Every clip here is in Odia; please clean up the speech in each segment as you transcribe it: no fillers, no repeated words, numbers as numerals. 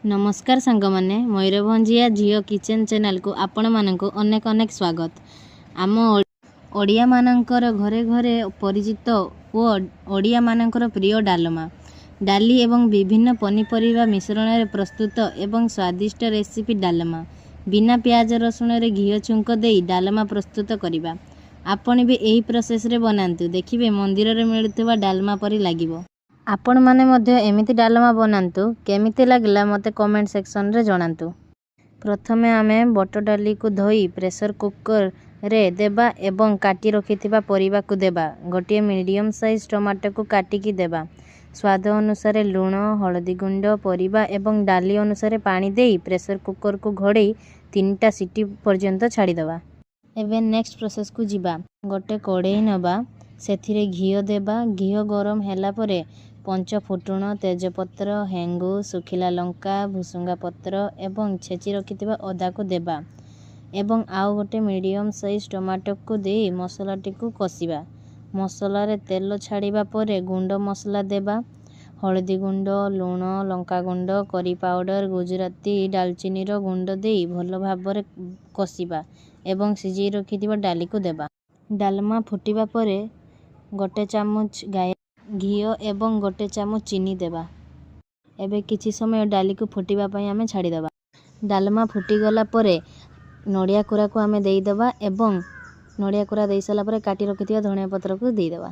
ନମସ୍କାର ସାଙ୍ଗମାନେ, ମୟୂରଭଞ୍ଜିଆ ଝିଅ କିଚେନ୍ ଚ୍ୟାନେଲକୁ ଆପଣମାନଙ୍କୁ ଅନେକ ଅନେକ ସ୍ୱାଗତ। ଆମ ଓଡ଼ିଆମାନଙ୍କର ଘରେ ଘରେ ପରିଚିତ ଓ ଓଡ଼ିଆମାନଙ୍କର ପ୍ରିୟ ଡାଲମା। ଡାଲି ଏବଂ ବିଭିନ୍ନ ପନିପରିବା ମିଶ୍ରଣରେ ପ୍ରସ୍ତୁତ ଏବଂ ସ୍ୱାଦିଷ୍ଟ ରେସିପି ଡାଲମା। ବିନା ପିଆଜ ରସୁଣରେ ଘିଅ ଛୁଙ୍କ ଦେଇ ଡାଲମା ପ୍ରସ୍ତୁତ କରିବା। ଆପଣ ବି ଏହି ପ୍ରୋସେସରେ ବନାନ୍ତୁ, ଦେଖିବେ ମନ୍ଦିରରେ ମିଳୁଥିବା ଡାଲମା ପରି ଲାଗିବ। ଆପଣମାନେ ମଧ୍ୟ ଏମିତି ଡାଲମା ବନାନ୍ତୁ। କେମିତି ଲାଗିଲା, ମୋତେ କମେଣ୍ଟ ସେକ୍ସନରେ ଜଣାନ୍ତୁ। ପ୍ରଥମେ ଆମେ ବୁଟ ଡାଲିକୁ ଧୋଇ ପ୍ରେସର କୁକରରେ ଦେବା ଏବଂ କାଟି ରଖିଥିବା ପରିବାକୁ ଦେବା। ଗୋଟିଏ ମିଡ଼ିୟମ୍ ସାଇଜ୍ ଟମାଟୋକୁ କାଟିକି ଦେବା। ସ୍ୱାଦ ଅନୁସାରେ ଲୁଣ, ହଳଦୀ ଗୁଣ୍ଡ, ପରିବା ଏବଂ ଡାଲି ଅନୁସାରେ ପାଣି ଦେଇ ପ୍ରେସର କୁକରକୁ ଘୋଡ଼େଇ ତିନିଟା ସିଟି ପର୍ଯ୍ୟନ୍ତ ଛାଡ଼ିଦେବା। ଏବେ ନେକ୍ସଟ ପ୍ରୋସେସକୁ ଯିବା। ଗୋଟେ କଡ଼େଇ ନେବା, ସେଥିରେ ଘିଅ ଦେବା। ଘିଅ ଗରମ ହେଲା ପରେ ପଞ୍ଚ ଫୁଟଣ, ତେଜପତ୍ର, ହେଙ୍ଗୁ, ଶୁଖିଲା ଲଙ୍କା, ଭୁସୁଙ୍ଗା ପତ୍ର ଏବଂ ଛେଚି ରଖିଥିବା ଅଦାକୁ ଦେବା ଏବଂ ଆଉ ଗୋଟେ ମିଡ଼ିୟମ୍ ସାଇଜ୍ ଟମାଟୋକୁ ଦେଇ ମସଲାଟିକୁ କଷିବା। ମସଲାରେ ତେଲ ଛାଡ଼ିବା ପରେ ଗୁଣ୍ଡ ମସଲା ଦେବା। ହଳଦୀ ଗୁଣ୍ଡ, ଲୁଣ, ଲଙ୍କାଗୁଣ୍ଡ, କରି ପାଉଡ଼ର, ଗୁଜୁରାତି, ଡାଲଚିନିର ଗୁଣ୍ଡ ଦେଇ ଭଲ ଭାବରେ କଷିବା ଏବଂ ସିଝେଇ ରଖିଥିବା ଡାଲିକୁ ଦେବା। ଡାଲମା ଫୁଟିବା ପରେ ଗୋଟେ ଚାମଚ ଗାଈ ଘିଅ ଏବଂ ଗୋଟେ ଚାମଚ ଚିନି ଦେବା। ଏବେ କିଛି ସମୟ ଡାଲିକୁ ଫୁଟିବା ପାଇଁ ଆମେ ଛାଡ଼ିଦେବା। ଡାଲମା ଫୁଟିଗଲା ପରେ ନଡ଼ିଆ କୋରାକୁ ଆମେ ଦେଇଦେବା ଏବଂ ନଡ଼ିଆ କୋରା ଦେଇସାରିଲା ପରେ କାଟି ରଖିଥିବା ଧନିଆ ପତ୍ରକୁ ଦେଇଦେବା।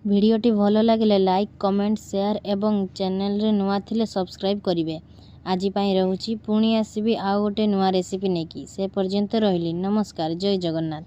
ଭିଡ଼ିଓଟି ଭଲ ଲାଗିଲେ ଲାଇକ୍, କମେଣ୍ଟ, ସେୟାର ଏବଂ ଚ୍ୟାନେଲରେ ନୂଆ ଥିଲେ ସବସ୍କ୍ରାଇବ୍ କରିବେ। ଆଜି ପାଇଁ ରହୁଛି। ପୁଣି ଆସିବି ଆଉ ଗୋଟେ ନୂଆ ରେସିପି ନେଇକି। ସେ ପର୍ଯ୍ୟନ୍ତ ରହିଲି। ନମସ୍କାର, ଜୟ ଜଗନ୍ନାଥ।